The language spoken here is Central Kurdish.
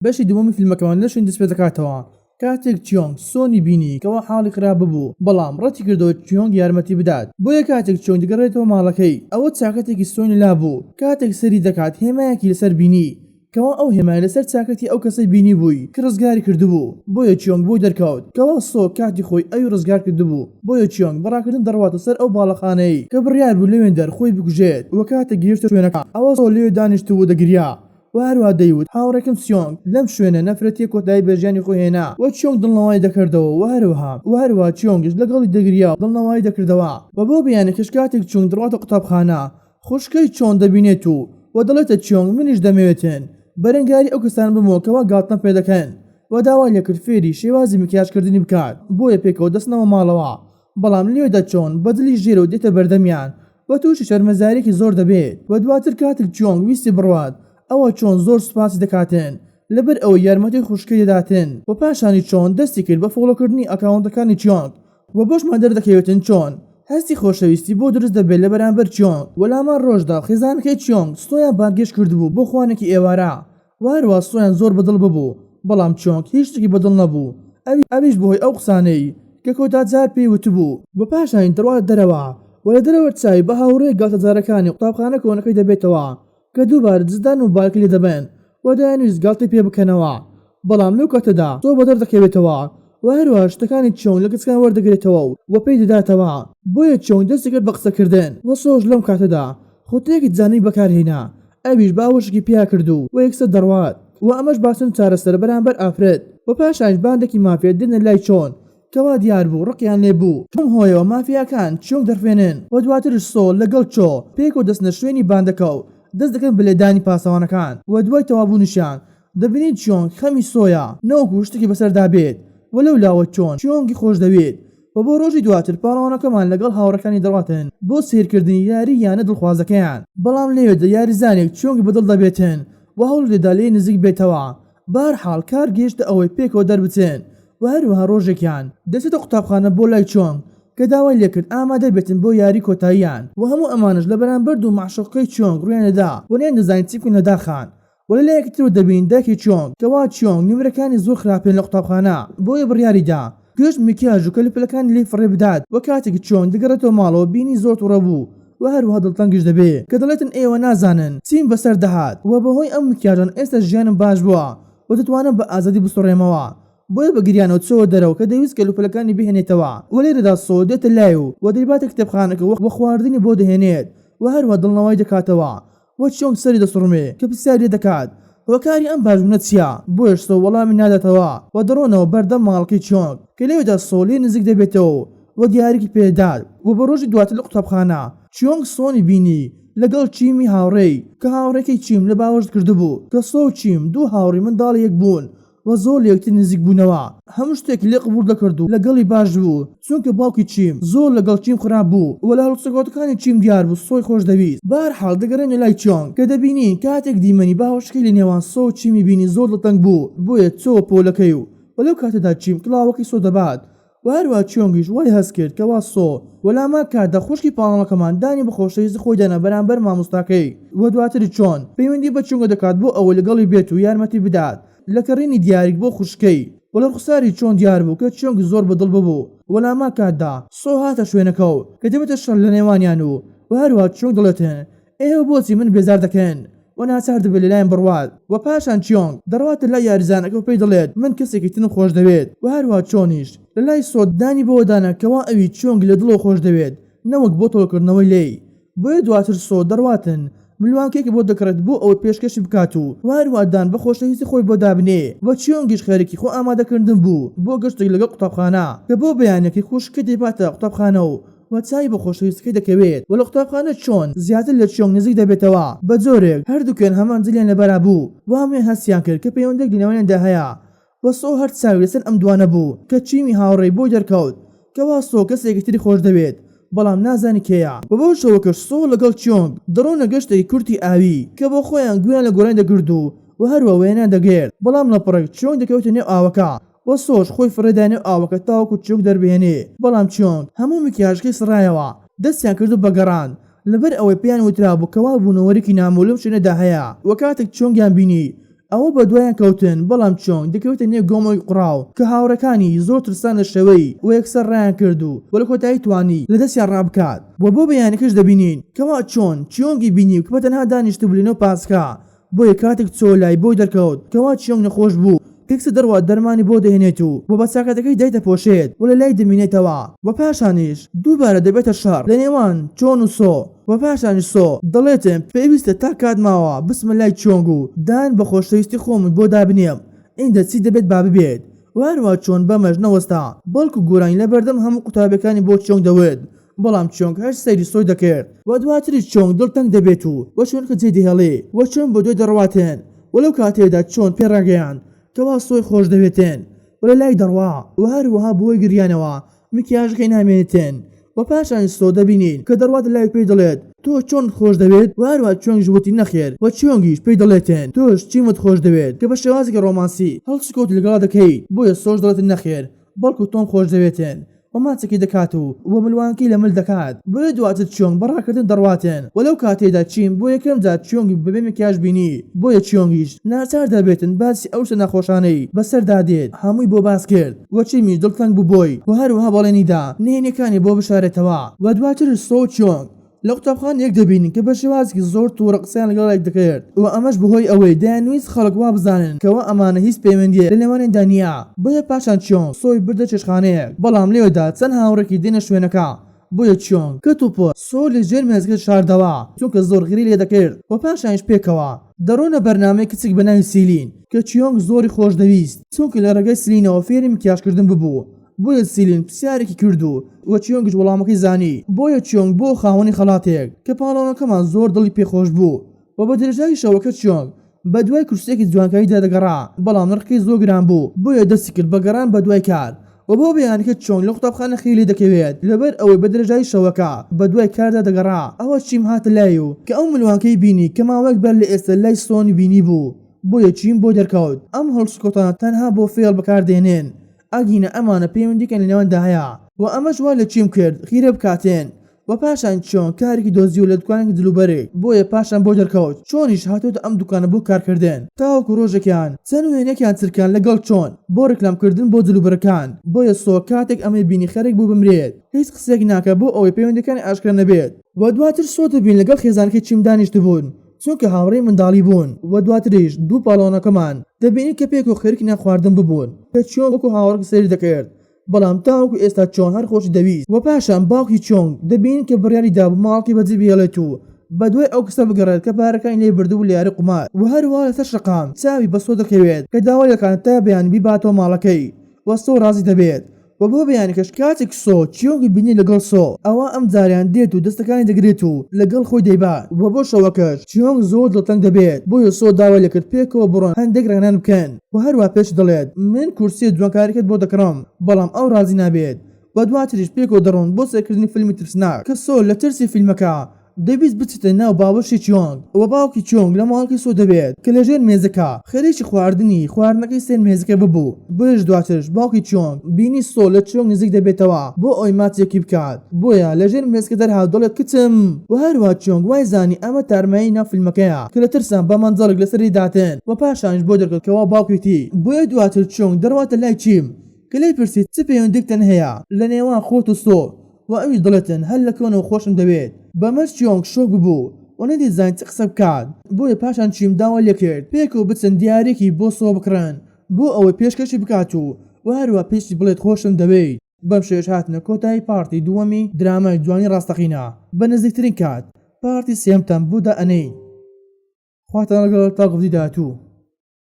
بەشی دووەمی فیلمەکەمان لە شوێن دەستپێدەکاتەوە کاتێک چیۆنگ سۆنی بینی کەوا حاڵی خراپ ببوو بەڵام ڕەتیکردەوە چیۆنگ یارمەتی بدات بۆیە کاتێک چیۆنگ دەگەڕێتەوە ماڵەکەی ئەوە چاکەتێکی سۆنی لابوو کاتێک سەیری دەکات هێمایەکی لەسەر بینی کەوا ئەو هێمایە لەسەر چاکەتی ئەو کەسەی بینیبووی کە ڕزگاری کردبوو بۆیە چیۆنگ بۆی دەرکەوت کەوا سۆ کاتی خۆی ئەوی ڕزگار کردبوو بۆیە چیۆنگ بە ڕاکردن دەڕواتە سەر ئەو باڵەخانەی کە بڕیار بوو لەوێندەر خۆی بکوژێت وە کاتێک گەیشتە شوێنەکە ئەوا سۆ لەوێ دانیشتبوو دەگریا وە هەروەها دەیوت هاوڕێکەم چیۆنگ لەم شوێنە نەفرەتیە کۆتایی بە ژیانی خۆی هێنا وە چیۆنگ دڵنەوایی دەکردەوە وە هەروەها وە هەروەها چیۆنگیش لەگەڵی دەگریا و دڵنەوایی دەکردەوە. وە بۆ بەیانەکەش کاتێک چیۆنگ دەڕواتە قوتابخانە خوشکەی چۆن دەبینێت و وە دەڵێتە چیۆنگ منیش دەمەوێتن بەرەنگاری ئەو کەسانە بمەوە کەوا گاڵتەم پێدەکەن وە داوای لێکرد فێری شێوازی مکیاج کردنی بکات بۆیە پێکەوە دەچنەوە ماڵەوە بەڵام لێوێدا چۆن بە جلی ژێرەوە دێتە بەردەمیان و توشی شەرمەزاریەکی زۆر دەبێت وە دواتر کاتێک چیۆنگ ویستی بڕوات ئەوە چۆن زۆر سوپاسی دەکاتن لەبەر ئەوەی یارمەتی خوشکەی دەداتن وە پاشانی چۆن دەستی کرد بە follow کردنی ئەکاونتەکانی چیۆنگ وە بۆشمان دەردەکەوێتن چۆن هەستی خۆشەویستی بۆ دروست دەبێت لە بەرامبەر چیۆنگ وە لامان ڕۆژدا خێزانەکەی چیۆنگ سۆیان بانگهێشت کردبوو بۆ خوانێکی ئێوارە وە هەروا سۆیان زۆر بەدڵ ببوو بەڵام چیۆنگ هیچ شتێکی بەدڵ نەبوو ئەویش بەهۆی ئەو قسانەی کە کۆتا جار پێی وتبوو. وە پاشانی دەڕواتە دەرەوە وە لە دەرەوە چاوی بە هاوڕێ گاڵتەجارەکانی قوتابخانە کۆنەکەی دەبێتەوە کە دووبارە جزدان و بالکی لێ دەبەن و دەیانویست گاڵتەی پێ بکەنەوە بەڵام لەو کاتەدا سۆ بەدەر دەکەوێتەوە و هەروەها شتەکانی چیۆنگ لە کچەکان وەردەگرێتەوە و پێی دەداتەوە بۆیە چیۆنگ دەستی کرد بە قسەکردن و سۆش لەم کاتەدا خوتەیەکی جانوی بەکارهێنا ئەویش باوەشێکی پیا کرد و یەکسەر دەڕوات و ئەمەش باشترین چارەسەرە بەرامبەر ئافرەت و پاشانیش باندێکی مافیا دێنە لای چۆن کەوا دیار بوو ڕقیان لێ بوو بەم هۆیەوە مافیاکان چیۆنگ دەڕفێنن و دواترش سۆ لەگەڵ چۆ پێکەوە دەچنە شوێنی باندەکە و دەست دەکەن بە لێدانی پاسەوانەکان و دوای تەواوبوونیشیان دەبینین چیۆنگ خەمی سۆیە نەوەکو شتێکی بەسەردا بێت و لەولاوە چۆن چیۆنگی خۆشدەوێت و بۆ ڕۆژی دواتر پاڵەوانەکەمان لەگەڵ هاوڕێکانی دەڕواتن بۆ سەیرکردنی یاری یانە دڵخوازەکەیان بەڵام لەوێدا یاریزانێک چیۆنگی بەدڵ دەبێتن و هەوڵی دەدا لێی نزیک بێتەوە بەهەرحاڵ کار گەیشتە ئەوەی پێکەوە دەربچن و هەروەها ڕۆژێکیان دەچێتە قوتابخانە بۆ لای چۆنگ کە داوای لێکرد ئامادە بێتن بۆ یاری کۆتاییان و هەموو ئەمانەش لە بەرامبەر دوو مەعشوقەکەی چیۆنگ ڕوویان لێدا و نەیاندەزانی چی بکەن لە داخان و لە لایەکی ترەوە دەبینین دایکی چیۆنگ کەوا چیۆنگ نمرەکانی زۆر خراپن لە قوتابخانە بۆیە بڕیاری دا گشت مکیاژ و کەلوپەلەکانی لێ فڕێ بدات و کاتێک چیۆنگ دەگەڕێتەوە ماڵەوە بینی زۆر توڕە بوو و هەروەها دڵتەنگیش دەبێ کە دەڵێتن ئێوە نازانن چیم بەسەر دەهات و بەهۆی ئەم مکیاژانە ئێستا ژیانم باش بووە و دەتوانم بە ئازادی بسوڕێمەوە بۆیە بە گریانەوە چۆوە دەرەوە کە دەیویست کەلوپەلەکانی بهێنێتەوە و لێرەدا سۆ دێتە لای و و دەیباتە کتێبخانەکە و خواردنی بۆ دەهێنێت و هەروەها دڵنەوایی دەکاتەوە و چیۆنگ سەری دەسوڕمێ کە پرسیاری لێ دەکات هۆکاری ئەم باشبوونە چیە بۆیەش سۆ وەڵامی ناداتەوە و دەڕۆنەوە بەردەم ماڵەکەی چیۆنگ کە لەوێدا سۆ لێی نزیک دەبێتەوە و دیاریکی پێدەدات و بە ڕۆژی دواتر لە قوتابخانە چیۆنگ سۆنی بینی لەگەڵ چیمی هاوڕێی کە هاوڕێکەی چیم لە باوەش کردبوو کە سۆ و چیم دوو هاوڕێی منداڵی یەک بوون و زۆر لە یەکتر نزیک بوونەوە هەموو شتێکی لێ قبوڵ دەکرد و لەگەڵی باش بوو چونکە باوکی چیم زۆر لەگەڵ چیم خراپ بوو و لە هەڵسوکەوتەکانی چیم دیار بوو سۆی خۆش دەویست بەهەرحاڵ دەگەڕێنە لای چیۆنگ کە دەبینین کاتێک دیمەنی باوەشەکەی لە نێوان سۆ و چیمی بینی زۆر دڵتەنگ بوو بۆیە چۆوە پۆلەکەی و لەو کاتەدا چیم کڵاوەکەی سۆ دەبات و هەروەها چیۆنگیش وای هەست کرد کەوا سۆ و لامان کاتدا خوشکی پاڵەوانەکەمان دانی بە خۆشەویستی خۆی دانا بەرامبەر مامۆستاکەی و دواتر چۆن پەیوەندی بە چیۆنگە دەکات بۆ ئەوەی لەگەڵی بێت و یارمەتی بدات لە کڕینی دیاریک بۆ خوشکەی و لە ڕوخساری چۆن دیار بوو کە چیۆنگ زۆر بە دڵ ببوو و لامان کاتدا سۆ هاتە شوێنەکە و کە دەبێتە شەڕ لە نێوانیان و و هەروەها چیۆنگ دەڵێتن ئێوە بۆچی من بێزار دەکەن و ناچار دەبێت لەلایان بڕوات و پاشان چیۆنگ دەڕواتە لای یاریزانەکە و پێی دەڵێت من کەسێکی ترم خۆشدەوێت و هەروەها چۆنیش لەلای سۆ دانی بەوە دانا کەوا ئەوی چیۆنگ لە دڵەوە خۆشدەوێت نەوەک بۆ تۆڵەکردنەوەی لێی بۆیە دواتر سۆ دەڕواتن ملوانکەیەکی بۆ دەکڕێت بۆ ئەوەی پێشکەشی بکات و هەروەها دان بە خۆشەویستی خۆی بۆ دابنێ و چیۆنگیش خەریکی خۆ ئامادەکردن بوو بۆ گەشتێک لەگەڵ قوتابخانە کە بۆ بەیانیەکەی خوشکەکەی دەیباتە قوتابخانە و و چاوی بە خۆشەویستەکەی دەکەوێت و لە قوتابخانە چۆن زیاتر لە چیۆنگ نزیک دەبێتەوە بە جۆرێک هەردووکیان هەمان جلیان لەبەرا بوو و هەموویان هەستیان کرد کە پەیوەندیەک لە نێوانیاندا هەیە و سۆ هەر چاوی لەسەر ئەم دوانە بوو کە چیمی هاوڕێی بۆی دەرکەوت کەوا سۆ کەسێکی تری خۆشدەوێت بەڵام نازانی کێیە و بەو شەوەکەش سۆ لەگەڵ چیۆنگ دەڕۆنە گەشتێکی کورتی ئاوی کە بۆ خۆیان گوێیان لە گۆرانی دەگرت و و هەروا وێنەیان دەگرت بەڵام لەپڕێک چیۆنگ دەکەوێتە نێو ئاوەکە و سۆش خۆی فڕێدا نێو ئاوەکە تاوەکو چیۆنگ دەربهێنێ بەڵام چیۆنگ هەموو مکیاژەکەی سڕایەوە دەستیان کردو بە گەڕان لەبەر ئەوەی پێیان وترابوو کەوا بوونەوەرێکی نامۆ لەم شوێنەدا هەیە و کاتێک چیۆنگیان بینی. ئەوە بەدوایان کەوتن بەڵام چیۆنگ دەکەوێتە نێو گۆمێکی قوڕاو کە هاوڕێکانی زۆر ترسان لە شێوەی و یەکسەر ڕایان کرد و لە کۆتایی توانی لە دەستیان ڕابکات و بۆ بەیانەکەش دەبینین کەوا چۆن چیۆنگی بینی کە بەتەنها دانیشتبوو لەنێو پاسەکە بۆیە کاتێک چۆ لای بۆی دەرکەوت کەوا چیۆنگ نەخۆش بوو یەکسەر دەڕوات دەرمانی بۆ دەهێنێت و بە چاکەتەکەی دایدەپۆشێت و لەلای دەمینێتەوە و پاشانیش دووبارە دەبێتە شەڕ لە نێوان چۆن و سۆ و پاشانیش سۆ دەڵێتن پێویستە تا کات ماوە بچمە لای چیۆنگ و دان بە خۆشەویستی خۆمت بۆ دابنێم ئینجا چی دەبێت با ببێت و هەروا چۆن بەمەش نەوەستا بەڵکو گۆرانی لەبەردەم هەموو قوتابیەکانی بۆ چیۆنگ دەوت بەڵام چیۆنگ هەر سەیری سۆی دەکرد و دواتریش چیۆنگ دڵتەنگ دەبێت و و شوێنەکە جێ دەهێڵێ و چۆن بە دوای دەڕواتن و لەو کاتەیدا چۆن پێ ڕاگەیاند کەوا سۆی خۆش دەوێتن و لە لای دەڕوا و هەروەها بەهۆی گریانەوە مکیاژەکەی نامێنێتن و پاشانیش سۆ دەبینین کە دەڕواتە لای و پێی دەڵێت تۆ چۆنت خۆش دەوێت و هەروەها چیۆنگیش وتی نەخێر و چیۆنگیش پێی دەڵێتن تۆش چیمت خۆش دەوێت کە بە شێوازێکی ڕۆمانسی هەڵسوکەوت لەگەڵا دەکەیت بۆیە سۆش دەڵێتن نەخێر بەڵکو تۆم خۆش دەوێتن و ماچێکی دەکات و و ملوانکەی لە مل دەکات بۆیە دواتر چیۆنگ بە ڕاکردن دەڕواتن و لەو کاتەیدا چیم بۆ یەکەم جار چیۆنگی بەبێ مکیاژ بینی بۆیە چیۆنگیش ناچار دەبێتن باسی ئەو شتە ناخۆشانەی بەسەردا دێت هەمووی بۆ باس کرد و چیمیش دڵتەنگ بوو بۆی و هەروەها بەڵێنی دا نهێنیەکانی بۆ بشارێتەوە و دواتر سۆ و چیۆنگ لە قوتابخانە یەک دەبینین کە بە شێوازێکی زۆر توڕە قسەیان لەگەڵ یەک دەکرد و ئەمەش بەهۆی ئەوەی دەیانویست خەڵک وابزانن کەوا ئەمانە هیچ پەیوەندییەک لە نێوانیاندا نییە بۆیە پاشان چیۆنگ سۆی بردە چێشتخانەیەک بەڵام لەوێدا چەند هاوڕێکی دێنە شوێنەکە بۆیە چیۆنگ کتوپڕ سۆ لە ژێر مێزەکە شاردەوە چونکە زۆر غیرەی لێ دەکرد و پاشانیش پێکەوە دەڕۆنە بەرنامەی کچێک بە ناوی سیلین کە چیۆنگ زۆری خۆشدەویست چونکە لە ڕێگای سلینەوە فێری مکیاژکردن ببوو بۆیە سیلین پرسیارێکی کرد و و چیۆنگیش وەڵامەکەی زانی، بۆیە چیۆنگ بووە خاوەنی خەڵاتێک کە پاڵەوانەکەمان زۆر دڵی پێ خۆش بوو و بە درێژایی شەوەکە چیۆنگ بە دوای کورسیەکی جوانکاریدا دەگەڕا بەڵام نرخەکەی زۆر گران بوو بۆیە دەستی کرد بە گەڕان بە دوای کار و بۆ بەیانیکە چیۆنگ لە قوتابخانە خەوی لێ دەکەوێت لەبەر ئەوەی بە درێژایی شەوەکە بە دوای کاردا دەگەڕا ئەوە چیم هاتە لای و کە ئەو ملوانکەی بینی کە ماوەیەک بەر لە ئێستا لای سۆنی بینی بوو بۆیە چیم بۆی دەرکەوت ئەم هەڵسوکەوتانە تەنها بۆ فێڵ بەکار دێنێن ئەگینا ئەمانە پەیوەندیەکیان لە نێواندا هەیە و ئەمەش وا لە کیم کرد غیرە بکاتێن و پاشان چۆن کارێکی دۆزیوە لە دوکانێکی جلوبەرگ بۆیە پاشان بۆی دەرکەوت چۆنیش هاتۆتە ئەم دوکانە بۆ کارکردن تاوەکو ڕۆژێکیان چەند وێنەیەکیان چرکان لەگەڵ چۆن بۆ ڕیکلام کردن بۆ جلوبەرگەکان بۆیە سۆ کاتێک ئەمەی بینی خەریک بوو بمرێت هیچ قسەیەک ناکات بۆ ئەوەی پەیوەندیەکانی ئاشکرا نەبێت و دواتر سۆ دەبین لەگەڵ خێزانەکەی کیم دانیشتبوون چونکە هاوڕێی منداڵی بوون و دواتریش دوو پاڵەوانەکەمان دەبینین کە پێکەوە خەریکی نان خواردن ببوون کە چیۆنگ وەکو هاوڕێک سەیری دەکرد بەڵام تاوەکو ئێستا چۆنگ هەر خۆشی دەویست و پاشان باوکی چیۆنگ دەبینین کە بڕیاری دابوو ماڵەکەی بەجێ بهێڵێت و بەدوای ئەو کەسە بگەڕێت کە پارەکانی لێ بردبوو لە یاری قومار و هەروا لەسەر شەقام چاوی بە سۆ دەکەوێت کە داوای دەکات تا بەیانی بیباتەوە ماڵەکەی و سۆ ڕازی دەبێت وە بۆ بەیانیکەش کاتێک سۆ چیۆنگی بینی لەگەڵ سۆ ئەوا ئەم جارەیان دێت و دەستەکانی دەگرێت و لەگەڵ خۆی دەیبات وە بۆ شەوەکەش چیۆنگ زۆر دڵتەنگ دەبێت بۆیە سۆ داوای لێکرد پێکەوە بڕۆن هەندێک ڕێنان بکەن وە هەروا پێشی دەڵێت من کورسیە جوانکاریەکەت بۆ دەکڕم بەڵام ئەو ڕازی نابێت وە دواتریش پێکەوە دەڕۆن بۆ سەیرکردنی فیلمی ترسناک کە سۆ لە ترسی فیلمەکە دەیویست بچێتە ناو باوەشی چیۆنگ و باوکی چیۆنگ لە ماڵەکەی سۆ دەبێت کە لەژێر مێزەکە خەریکی خواردنی خواردنەکەی سەر مێزەکە ببوو بۆیەش دواترش باوکی چیۆنگ بینی سۆ لە چیۆنگ نزیک دەبێتەوە بۆ ئەوەی ماچێکی بکات بۆیە لەژێر مێزەکە دەرهات دەڵێت کچم و هەروا چیۆنگ وای زانی ئەمە تارمایی ناو فیلمەکەیە کە لە ترسان بە مەنجەڵێک لەسەری داتن و پاشانیش بۆی دەرکەوت کەوا باوکێتی بۆیە دواتر چیۆنگ دەڕواتە لای چیم کە لێی پرسی چ پەیوەندیەکتان هەیە لە نێوان خۆت و سۆ و ئەویش دەڵێتن هەر لە کۆنەوە خۆشم دەوێت. بەمەش چیۆنگ شۆک ببوو و نەیدەزانی چ قسە بکات، بۆیە پاشان چیم داوای لێکرد پێکەوە بچن دیاریەکی بۆ سۆ بکڕن بۆ ئەوەی پێشکەشی بکات و وە هەروا پێشی بڵێت خۆشم دەوێیت. بەم شێوەیەش هاتنە کۆتایی part ی دووەمی درامای جوانی ڕاستەقینە. بە نزیکترین کات part ی سێیەمتان بۆ دائەنێین. خواتان لەگەڵ تا گوڵی داهاتوو.